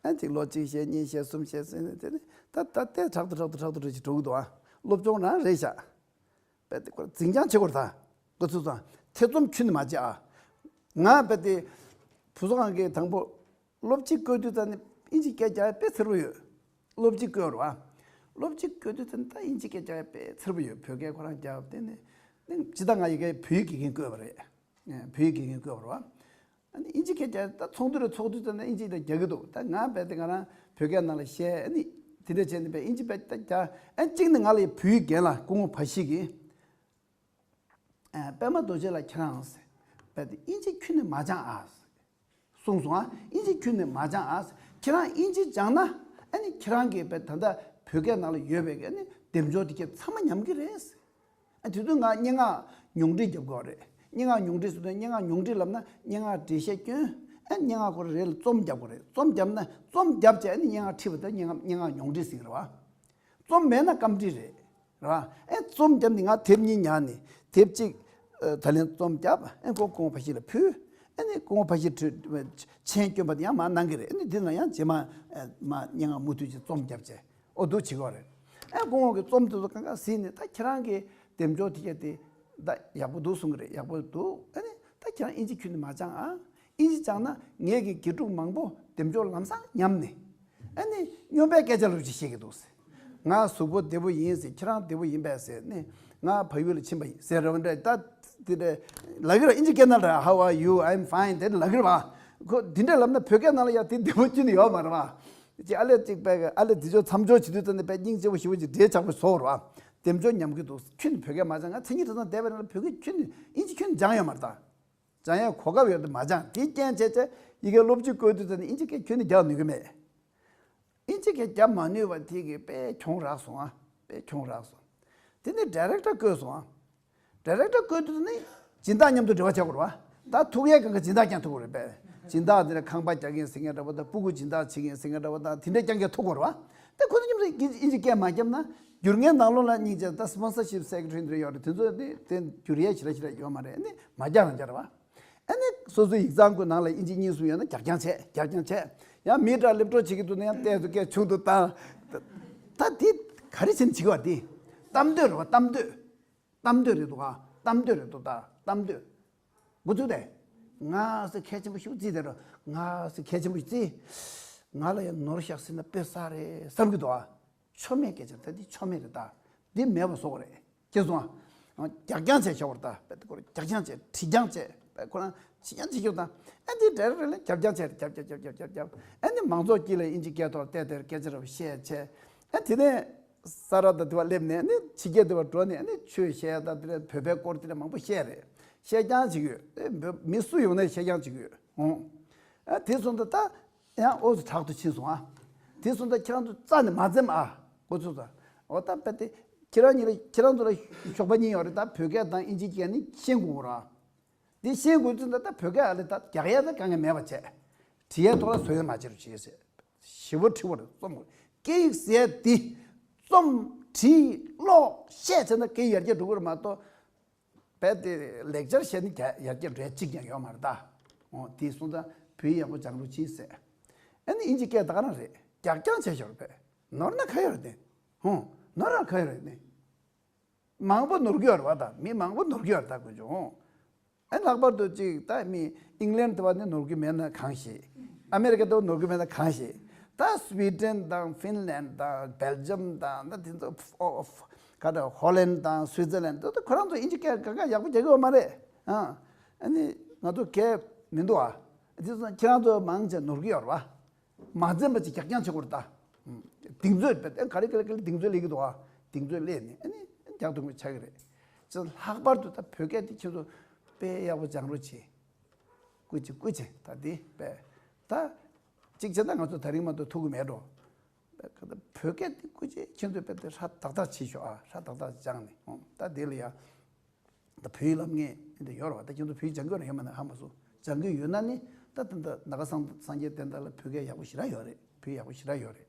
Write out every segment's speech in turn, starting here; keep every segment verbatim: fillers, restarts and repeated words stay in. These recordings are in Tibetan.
ཨ་ཅིག་ལོ་གཅིག་བཤད་གཉིས་བཤད་གསུམ་བཤད་ཟེར་ནས་དེ་ནས་ད་ད་ལྟའི་དྲག་ཏུ་དྲག་ཏུ་དྲག་ཏུ་རེ་ཞིག་འགྲོ་གི་འདུག་ཨ། སློབ་སྦྱོང་རང་རེད་ཤག་རྦད་དེ་ཁོ་འཛིན་སྐྱོང་བྱེད་དགོས་རེད་ད། ཁོ་ཚོས་ཙང་ཐེ་ཚོམ་ཁྱོན་ནས་མ་བྱེད་ཨ། ང་རྦད་དེ་བུ་གསོ་ཁང་གི་དང་པོ་སློབ་སྤྱི་བསྐོས་དུས་ཙང་ནས་ཨིན་ཇི་སྐད་རྒྱག་ཡ་དཔེ་འཚེར་པོ་ཡོད། སློབ་སྤྱི་བསྐོས་རེད་བ། སློབ་སྤྱི་བསྐོས་དུས་ཙང་ནས་ད་ཨིན་ཇི་སྐད་རྒྱག་ཡ་དཔེ་འཚེར་པོ་ཡོད། བོད་སྐད་ཁོ་རང་རྒྱབ་དེ་ནས་ནི་ཇི་ལྟར་ང་ཡི་གེ་བོད་ཡིག་དགེ་རྒན་བསྐོས་པ་རེད། བོད་ཡིག་དགེ་རྒན་བསྐོས་པ་རེད་བ། ཨ་ནི་ཨིན་ཇི་སྐད་རྒྱག་ད་ཚོགས་འདུ་རེ་ཚོགས་དུས་ཙམ་ན་ཨིན་ཇི་ལ་རྒྱག་གི་འདུག་ད་ང་རྦད་དེ་ང་རང་བོད་སྐད་ནང་ལ་བཤད། ཨ་ནི་དེ་འདྲ་བྱས་ནས་རྦད་ཨིན་ཇི་རྦད་ད་རྒྱག་ཨ་གཅིག་ནི་ང་ལ་བོད་ཡིག་རྒན་ལགས་སྐུ་ངོ་བ་ཞིག་གིས། ཨ་པདྨ་རྡོ་རྗེ་ལགས་ཁྱེད་རང་རྦད་དེ་ཨིན་ཇི་ཁྱོན་ནས་མ་སྦྱང་ཨ། གསུངས་སོང་ཨ། ཨིན་ཇི་ཁྱོན་ནས་མ་སྦྱང་ཨ། ཁྱེད་རང་ཨིན་ཇི་སྦྱང་ན་ཨ་ནི་ཁྱེད་རང་གིས་རྦད་ད་ལྟ་བོད་སྐད་ནང་ལ་ཡོད་པའི་ཨ་ནི་དེབ་འཇོག་དེ་གས་ཚང་མ་ཉམས་ཀྱི་རེད། ཨ་དེ་དུས་ང་སྙན་ངག་ཉུང་འབྲི་རྒྱབ་དགོས་རེད། སྙན་ངག་ཉུང་འབྲི་ཟེར་དུས་སྙན་ངག་ཉུང་འབྲི་ལབ་ན་སྙན་ངག་འགྲེལ་བཤད་སྐྱོན། ཨ་སྙན་ངག་ཁོ་རེ་རེ་ལ་རྩོམ་རྒྱབ་དགོས་རེད། རྩོམ་རྒྱབ་ན་རྩོམ་རྒྱབ་བྱས་ཨ་ནི་སྙན་ངག་ཁྲིད་པ་དེ་སྙན་ངག་སྙན་ངག་ཉུང་འབྲི་ཟེར་གི་རེད་བ། རྩོམ་མེད་ན་སྐམ་འབྲི་རེད། རེད་བ། ཨེ་རྩོམ་རྒྱབ་ནས་ང་དེབ་གཉིས་ཉར་ནས་དེབ་གཅིག་ཨ་ད་ལན་རྩོམ་རྒྱབ། ཨེ་ཁོ་སྐུ་ངོ་བ་ཞིག་ལ་ཕུལ། ཨེ་ནི་སྐུ་ངོ་བ་ཞིག་གིས་མཆན་བསྐྱོན་པ་དེ་ཡང་མར་གནང་གི་རེད། ཨེ་ནི་དེ་ན་ཡང་རྗེས་མ་ཨེ་མ་སྙན་ངག་མུ་མཐུད་ཀྱི་རྩོམ་རྒྱབ་བྱས། ཨོ་འདུག་བྱེད་ཀྱི་ཡོད་རེད། ཨེ་སྐུ་ངོ་གི་རྩོམ་དེ་ཚོ་གང་ག་གཟིགས་ནས་ད་ཁྱེད་རང་གི་དེབ་འཇོག་དེ་གས་དེ་ད་ཡག་པོ་འདུག་གསུང་གི་རེད། ཡག་པོ་འདུག་ཨེ་ནི་ད་ཁྱེད་རང་ཨིན་ཇི་ཁྱོན་ནས་མ་སྦྱང་ཨ། ཨིན་ཇི་སྦྱང་ན་ངེད་ཀྱི་དགེ་ཕྲུག་མང་པོ་དེབ་འཇོག་ལམ་སང་ཉམས་ནས། ཨ་ནི་སྨྱོན་པའི་སྐད་ཆ་ལབ་ཅིག་བཤད་ཀྱི་འདུག་ཟེར། ང་གཟུགས་པོ་བདེ་པོ་ཡིན་ཟེར། ཁྱེད་རང་བདེ་པོ་ཡིན་པས་ཟེར་ནས། ང་བལ་ཡུལ་ལ་ཕྱིན་པ་ཡིན་ཟེར་རེད་བ། འདྲ་ད་དེ་འདྲ་ལབ་ཀྱི་རེད། ཨིན་ཇི་སྐད་ནང་ལ་How are you? I'm fine དེ་ལབ་ཀྱི་རེད་བ། ཁོ་འདི་འདྲ་ལབ་ན་བོད་སྐད་ནང་ལ་ཡང་དེ་བདེ་པོ་ཅི་ནས་ཡོད་མ་རེད་བ། ཅིག་ཨ་ལས་ཅིག་པས་ཨ་ལས་འདི་ཚོ་མཚམས་སྦྱོར་བྱེད་དུས་ཙམ་ནས་དཔེ་སྙིང་རྗེ་པོ་ཞེ་པོ་ཅིག་འདྲེ་ཆགས་པོ་བཟོ་བར་བ། དེབ་འཇོག་ཉམས་ཀྱི་འདུག་ཁྱོན་ནས་བོད་སྐད་མ་སྦྱང་། ང་མཚན་ཉིད་གྲྭ་ཚང་བསྡད་པའི་རིང་ལ་བོད་སྐད་ཁྱོན་ནས་ཨིན་ཇི་ཁྱོན་ནས་སྦྱང་ཡོད་མ་རེད་ད། སྦྱང་ཡག་གོ་སྐབས་ཡོད་དུ་མ་སྦྱངས། དེའི་རྐྱེན་བྱས་བྱས་ཡི་གེ་སློབ་སྤྱི་བསྐོས་དུས་ཙམ་ནས་ཨིན་ཇི་སྐད་ཁྱོན་ནས་རྒྱག་ནུས་ཀྱི་མེད། ཨིན་ཇི་སྐད་རྒྱབ་མ་ནུས་པ་དེ་གིས་དཔེ་གྱོང་རག་སོང་ཨ། དཔེ་གྱོང་རག་སོང་། དེ་ནས་ཌའི་རེག་ཊར་བསྐོས་སོང་ཨ། ཌའི་རེག་ཊར་བསྐོས་དུས་ནི་སྦྱིན་བདག་མཉམ་དུ་འབྲེལ་བ་བྱེད་དགོས་རེད་བ། ད་ཐུག་ཡས་གང་ག་སྦྱིན་བདག་རྐྱང་ཐུག་དགོས་རེད་པས། སྦྱིན་བདག་དེ་ནས་ཁང་པ་རྒྱག་མཁན་ཟེར་མཁན་འདྲ་པོ་དང་། སྤུ་གུ་སྦྱིན་བདག་བྱེད་མཁན་ཟེར་མཁན་འདྲ་པོ་དང་། དེ་འདྲ་རྐྱང་རྐྱང་ཐུག་དགོས་རེད་བ། ད་ཁོ་ཚོ་མཉམ་དུ་ཨིན་ཇི་སྐད་མ་བརྒྱབ་ན་སྒྱུར་མཁན་ནང་ལོགས་ལ་སྙིང་རྗེ། ད་སི་པོན་སར་ཤིབ་སེ་ཀེ་རེ་ཊི་འདི་འདྲ་ཡོད་རེད། དེ་ཚོ་དེ་དེ་སྒྱུར་ཡས་ཞེ་དྲག་ཞེ་དྲག་ཡོད་མ་རེད། ཨ་ནི་མ་རྒྱག་རང་རྒྱག་རེད་བ། ཨ་ནི་སོ་སོའི་ཡིག་ཚང་ཁོའི་ནང་ལ་ཨིན་ཇི་གཉིས་གསུམ་ཡོད་ན་རྒྱག་རྐྱང་བྱས། རྒྱག་རྐྱང་བྱས། ཡང་མིའི་དགྲར་སླེབས་འགྲོ་བྱེད་ཀྱི་འདུག་ན་ཡང་ཏོག་ཙམ་སྐད་ཆུང་དུ་བཏང་། ད་ད་དེ་ག་རེ་བྱས་ནས་བྱེད་ཀྱི་བ། དེ་གཏམ་འདོད་རེད་བ། གཏམ་འདོད། གཏམ་འདོད་རེད་འདུག་ག་གཏམ་འདོད་རེད་འདུག་ད་གཏམ་འདོད། འགོ་ཚུགས་ཏེ། ང་ཟེར་གལ་ཆེན་པོ་ཞིག་བརྩིས་དེ་རུ། ང་ཟེར་གལ་ཆེན་པོ་ཞིག་བརྩིས། ང་ལ་ཡང་ནོར་བཞག་ཟིན་ན་དཔེ་བསགས་རེད་བསམ་གྱི་འདུག་ཨ། ཆོ་མེད་སྐད་ཆ་ད་འདི་ཆོ་མེད་རེད་ད། འདི་མེད་པ་བཟོ་དགོས་རེད། ཁྱེད་སོང་ཨ། རྒྱག་རྐྱང་བྱས་ཤོག་རེད་ད། དཔེ་དེ་ཁོ་རྒྱག་རྐྱང་བྱས། བྲིས་རྐྱང་བྱས། དཔེ་ཁོ་རང་བྲིས་རྐྱང་བྱེད་ཤོག་ད། ཨ་འདི་ཌའི་རེག་ཊར་ལ་རྒྱབ་རྐྱང་བྱས། རྒྱབ་རྒྱབ་རྒྱབ་རྒྱབ་རྒྱབ། ཨ་འདི་མང་ཚོགས་དཀྱིལ་ལ་ཨིན་ཇི་སྐད་ཐོག་བལྟས་དེར་སྐད་ཆ་རེ་བཤད་བྱས། ཨ་དེ་ནས་ས་ར་ད་དེ་བ་སླེབས་ནས་ནི་ཕྱི་རྒྱལ་དེ་བ་འགྲོ་ནས་ནི་ཆོས་བཤད་ད། དེ་ནས་བོད་པའི་སྐོར་དེ་འདྲ་མང་པོ་བཤད་རེད། བཤད་རྐྱང་བྱེད་ཀྱི་ཡོད། ཨེ་བོད་མི་སུ་ཡོང་ནས་བཤད་རྐྱང་བྱེད་ཀྱི་ཡོད། ཨོ། ཨ་དེ་སོང་ད་ད་ཡང་ཨོ་ཙི་དྲག་ཏུ་ཕྱིན་སོང་ཨ། དེ་སོང་ད་ཁྱེད་རང་ཚོ་རྩ་ནས་མ་འཛེམ་ཨ། འགོ་ཚུགས་ད། འོ་ད་དཔེ་དེ་ཁྱེད་རང་གཉིས་ལ་ཁྱེད་རང་ཚོ་ལ་ཞོགས་པ་གཉིས་ཡོད་རེད། ད་བོད་སྐད་དང་ཨིན་ཇི་སྐད་ནི་ཤེས་དགོས་ར། འདི་ཤེས་དགོས་ཚུལ་འདི་ད་བོད་སྐད་ཨ་ལས་ད་རྒྱག་ཡ་ད་དཀའ་ངལ་མེད་པ་བྱས། བྲིས་ཡའི་ཐོག་ལ་བཟོ་ཡ་མ་བྱེད་རོགས་བྱེད་ཟེར། ཞེ་པོ་འཁྲི་བ་རེད། རྩོམ་དགོས། སྐད་ཡིག་ཟེར་ཡ་འདི་རྩོམ་བྲིས་ཀློག་བཤད་བྱས་ན་སྐད་ཡིག་ཡར་རྒྱས་འགྲོ་གི་རེད་མ་གཏོགས། རྦད་དེ་ལེགས་སྦྱར་བཤད་ནི་རྒྱ་ཡར་རྒྱས་འགྲོ་ཡ་གཅིག་ཀྱང་ཡོད་མ་རེད་ད། འོ་དེ་སོང་ཙང་བོད་ཡིག་ཡག་པོ་སྦྱང་རོགས་གྱིས་ཟེར། ཨ་ནི་ཨིན་ཇི་སྐད་ད་ག་རང་རེད། རྒྱག་རྐྱང་བྱས་ཤོག་རེད་པས། ནོར་ན་ག་ཡོད་རེད་དེ། ཧུང་། ནོར་ར་ག་ཡོད་རེད་ནི། མང་པོ་ནོར་གྱི་ཡོད་རེད་བ། ད་མི་མང་པོ་ནོར་གྱི་ཡོད་རེད་ད་དགོས་བྱུང་། ཨ་ལྷག་པར་དུ་ཅིག་ད་མི་ཨིང་ལན་དེ་བ་ནི་ནོར་གྱི་མེད་ན་གང་ཤེས། ཨ་མེ་རི་ཀ་དེ་བ་ནོར་གྱི་མེད་ན་གང་ཤེས། ད་སུའི་ཌེན་དང་ཧྥིན་ལན་དང་སྦེལ་ཇམ་དང་ད་དེ་ཚོ་ཨོ་ཨོ་ག་ད་ཧོ་ལན་དང་སུའི་ཛར་ལན་དེ་ཚོ་ཁོ་རང་ཚོ་ཨིན་ཇི་སྐད་ག་ག་ཡག་པོ་རྒྱག་གི་ཡོད་མ་རེད། ཨ་ཨ་ནི་ང་ཚོ་གལ་མི་འདུག་ཨ། དེ་ཚོ་ཁྱེད་རང་ཚོ་མང་ཆེ་ནོར་གྱི་ཡོད་རེད་བ། མ་འཛེམ་པ་ཅིག་རྒྱག་རྐྱང་བྱེད་དགོས་རེད་ད། གདེང་ཚོད་རྦད་དེ་ག་རེ་ག་རེ་ག་རེ་གདེང་ཚོད་སླེབས་ཀྱི་འདུག་ཨ། གདེང་ཚོད་སླེབས་ནས་ཨ་ནི་རྒྱག་ཐུབ་མཁན་ཆགས་ཀྱི་རེད། ཅིག་ལྷག་པར་དུ་ད་བོད་སྐད་དེ་ཁྱེད་ཚོ་དཔེ་ཡག་པོ་སྦྱང་རོགས་བྱེད། སྐུ་མཁྱེན་སྐུ་མཁྱེན། ད་དེ་དཔེ་ད་གཅིག་བྱས་ན་ང་ཚོ་ད་རིང་མ་གཏོགས་ཐུག་གི་མེད་འགྲོ། བོད་སྐད་དེ་སྐུ་མཁྱེན་ཁྱེད་ཚོས་དཔེ་དེ་ཧྲ་ཏག་ཏག་བྱེད་ཤོག་ཨ། ཧྲ་ཏག་ཏག་སྦྱངས་ནས་ཨོ་ད་དེ་ལ་ཡ། ད་བོད་ཡིག་ལབ་མཁན་འདི་ཡོད་རེད་བ། ད་ཁྱེད་ཚོ་བོད་ཡིག་སྦྱང་གི་ཡོད་རེད། ཡོད་མ་རེད་ཧ་མ་སོང་། སྦྱང་གི་ཡོད་ན་ནི་ད་ད་ད་ནཱ་ག་སངས་སངས་རྒྱས་བསྟན་དར་ལ་བོད་སྐད་ཡག་པོ་ཞེ་དྲག་ཡོད་རེད། བོད་ཡག་པོ་ཞེ་དྲག་ཡོད་རེད།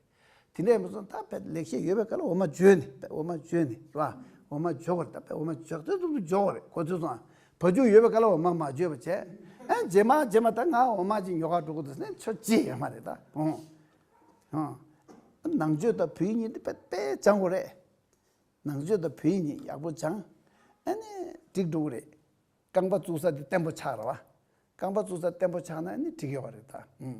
དེ་འདྲ་ཡིན་པ་སོང་ད་བོད་ལེགས་བཤད་ཡོད་པའི་སྐབས་ལ་འོ་མ་བརྗོད་ནས་བོད་འོ་མ་བརྗོད་ནས་རེད་བ། འོ་མ་བརྗོད་དགོས་རེད། ད་བོད་འོ་མ་བརྗོད་ཚོད་ཚོད་བརྗོད་དགོས་རེད། ཁོ་ཚོས་སོང་བ་བྱུང་ཡོད་པའི་སྐབས་ལ་འོ་མ་མ་བརྗོད་པ་བྱས། ཨ་རྗེས་མ་རྗེས་མ་ད་ང་འོ་མ་ཅིག་ཉོ་ག་འགྲོ་གི་འདུག་ཟེར་ནས་ཆོ་ཅི་ཡོད་མ་རེད་ད། ཨོ། ཨ། ནང་ཆོས་དང་བོད་ཡིག་གཉིས་དེ་དཔེ་དཔེ་སྦྱང་དགོས་རེད། ནང་ཆོས་དང་བོད་ཡིག་གཉིས་ཡག་པོ་སྦྱང་། ཨ་ནི་འགྲིག་འགྲོ་གི་རེད། རྐང་པ་བཙུགས་ས་དེ་བརྟན་པོ་ཆགས་རེད་བ། རྐང་པ་བཙུགས་ས་བརྟན་པོ་ཆགས་ན་ཨ་ནི་འགྲིག་ཡོད་པ་རེད་ད། ཨུམ།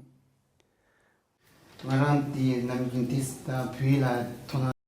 ང་རང་དེ་ནམ་རྒྱུན་དེ་ད་བོད་ཡིག་ལ་དོ་སྣང་